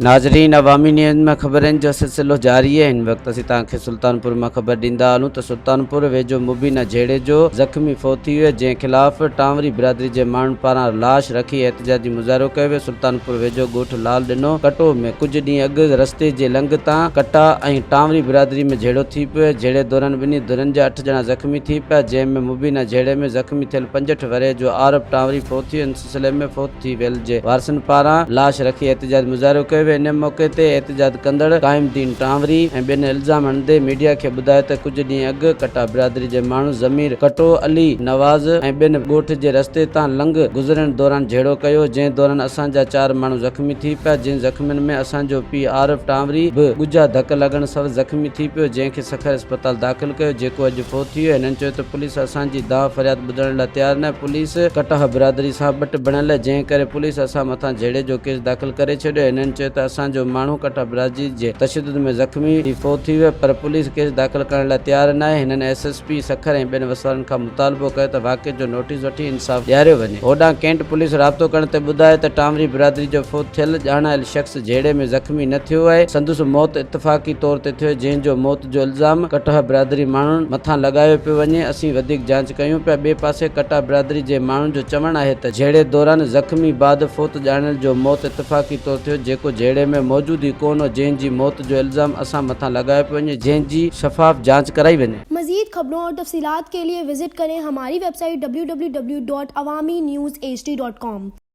ناظرين عوامي نيوز ۾ خبرن جو سلسلو جاري آهي هن وقت اسين توهان کي سلطانپور مان خبر ڏيندا هلون ته سلطانپور ويجهو مبينا جهيڙي جو زخمي فوت ٿي ويو جنهن خلاف ٽانوري برادري جي ماڻهن پاران لاش رکي احتجاجي مظاهرو ڪيو ويو سلطانپور ويجهو ڳوٺ لال ڏنو ڪٽو ۾ ڪجهه ڏينهن اڳ رستي جي لنگهه تان ڪٽا ۽ ٽانوري برادري ۾ جهيڙو ٿي پيو جهيڙي دوران ٻنهي ڌرين جا اٺ ڄڻا زخمي ٿي پيا جنهن ۾ مبينا جهيڙي ۾ زخمي ٿيل 65 ورهيه جو عارب ٽانوري فوت ٿي ويو ان سلسلي ۾ فوت ٿي ويل جي وارثن پاران لاش رکي احتجاج مظاهرو ڪيو ويو، ان موقعي تي احتجاج ڪندڙ قائم الدين ٽانوري ۽ ٻين الزام هڻندي ميڊيا کي ٻڌايو ته ڪجهه ڏينهن اڳ ڪٽا برادري جي ماڻهن ضمير ڪٽو، علي نواز ۽ ٻين ڳوٺ جي رستي تان لنگهه گذرڻ دوران جهيڙو ڪيو، جنهن دوران اسان جا چار ماڻهو زخمي ٿي پيا، جن زخمين ۾ اسان جو پيء عارف ٽانوري به ڳجها ڌڪ لڳڻ سبب زخمي ٿي پيو، جنهن کي سکر اسپتال داخل ڪيو، جيڪو اڄ فوت ٿي ويو، هنن چيو ته پوليس اسان جي دانهن فرياد ٻڌڻ لاء تيار نه، پوليس ڪٽهه برادري سان ٻٽ بڻيل جنهن ڪري پوليس اسان مٿان جهيڙي جو ڪيس داخل ڪري ڇڏيو، هنن چيو ته اسان جو ماڻهو ڪٽهه برادري جي تشدد ۾ زخمي ٿي فوت ٿي ويو پر پوليس ڪيس داخل ڪرڻ لاء تيار ناهي، هنن ايس ايس پي سکر ۽ ٻين وسوارن کان مطالبو ڪيو ته واقعي جو نوٽيس وٺي انصاف ڏياريو وڃي. هوڏانهن ڪينٽ پوليس رابطو ڪرڻ تي ٻڌايو ته ٽانوري برادري جو فوت ٿيل ڄاڻايل شخص جهيڙي ۾ زخمي نه ٿيو آهي، سندس موت اتفاقي طور تي ٿيو جنهن جو موت جو الزام ڪٽهه برادري ماڻهن مٿان لڳايو پيو وڃي، اسين وڌيڪ جاچ ڪيون پيا، ٻئي پاسي ڪٽا برادري جي ماڻهن جو چوڻ آهي ته جهيڙي دوران زخمي بعد فوت ڄاڻايل جو موت اتفاقي طور ٿيو جيڪو جهيڙي ۾ موجود ئي ڪونه هو جنهن جي موت جو الزام اسان مٿان لڳايو پيو وڃي جنهن جي شفاف جاچ ڪرائي وڃي. مزيد خبرون اور تفصيلات کے لئے وزٽ ڪرين ھماري web site www.awamiNewsHD.com.